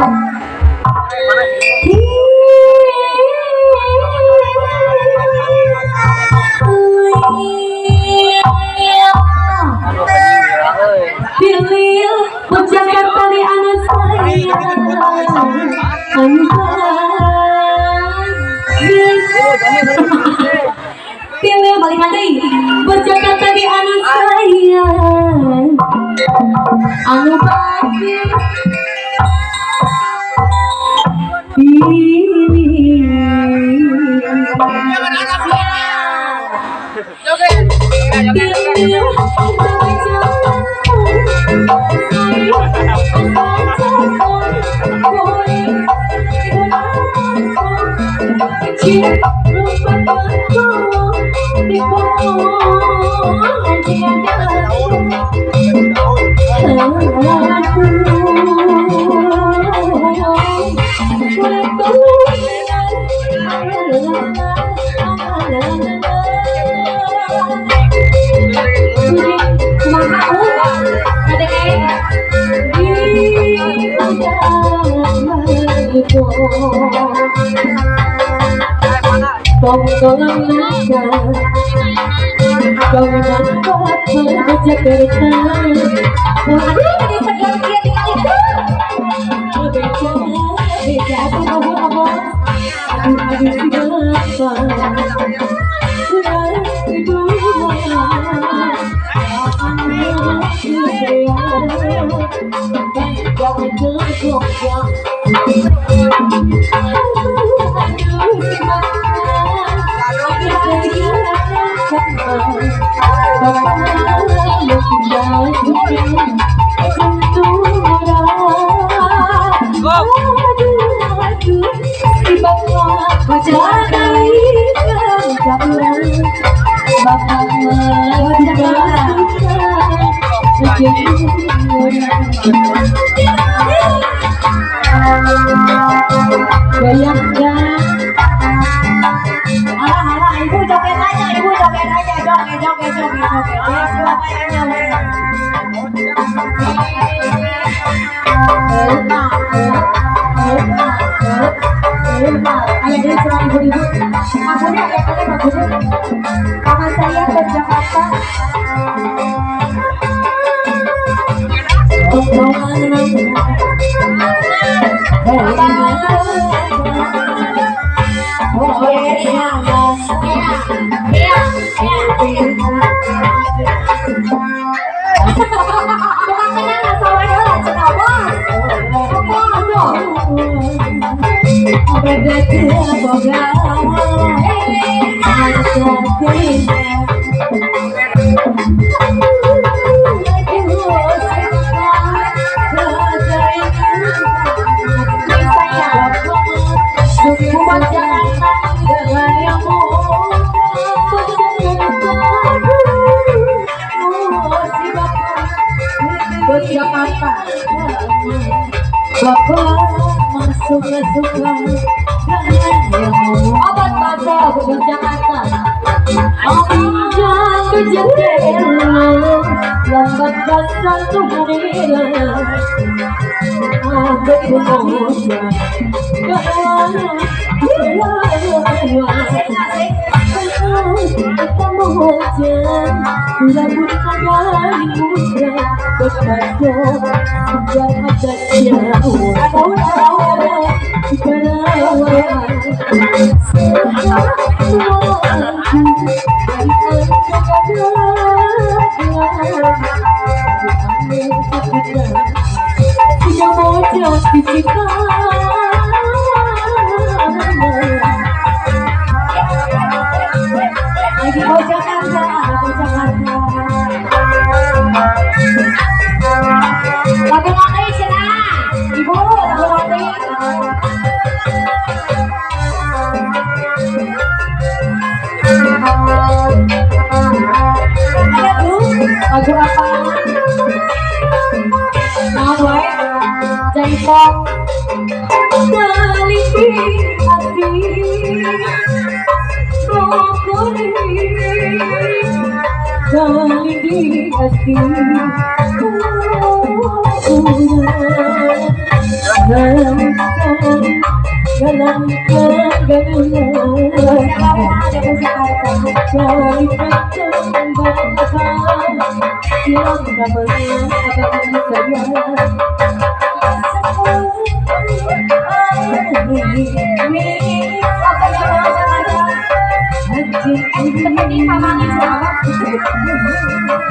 Pilih Jakarta di anak saya. Pilih balik lagi. Jakarta di anak saya. Anu pasti pilih. Ibu joget aja, ibu joget aja, joget, joget, joget, joget. Ibu-ibu, mama saya ke Jakarta. Obat pasar di Jakarta. Lambat basah Lagi mau Jakarta, mau Jakarta. Lagu roti cina, ibu lagu roti. Ada bu, lagu apa? Mau gue? Jaipong. Kali di hati.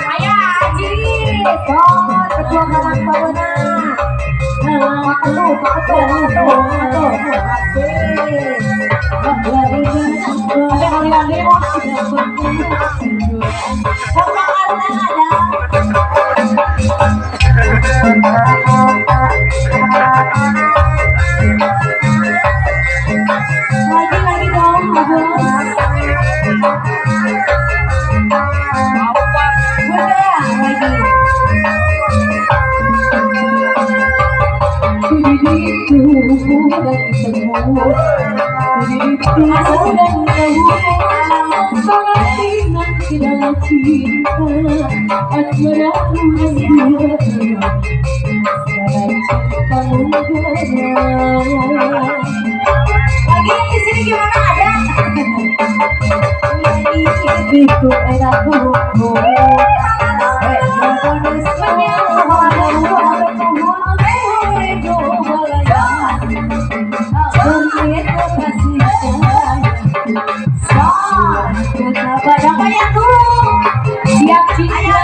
Ayo Aji, oh ketua Karang Taruna, Pak Ketua, Pak Ketua, Pak Ketua, Pak Ketua, asik. Ada kali lagi mau. Sama karena ada. Lagi-lagi dong, Bos. Bunda, lagi. Lagi yang di sini gimana ada? Siapa yang turun? Siap cinta.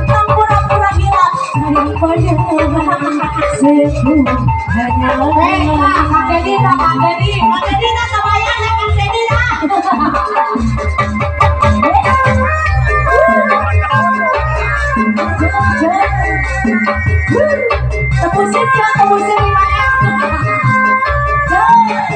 Aji pura-pura gila. Hei, Kang Deddy, Kang Deddy, Kang Deddy, nah kebayang ya Kang Deddy lah. Tebusin ya, tebusin 5M. Mau nyanyi?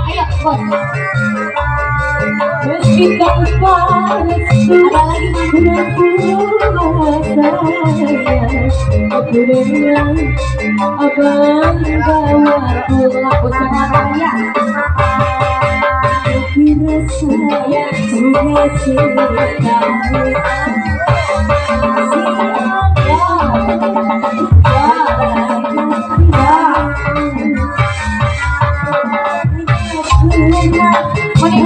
Ayo, bos. Ada lagi mana? Abang ya. Mendingan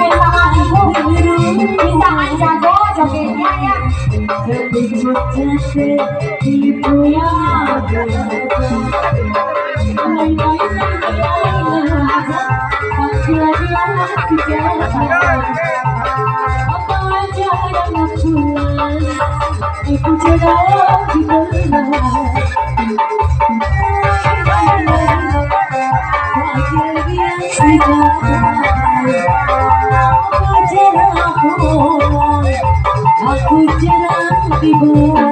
sama ibu, bisa jago jogetnya ya. Aku jarang tiba.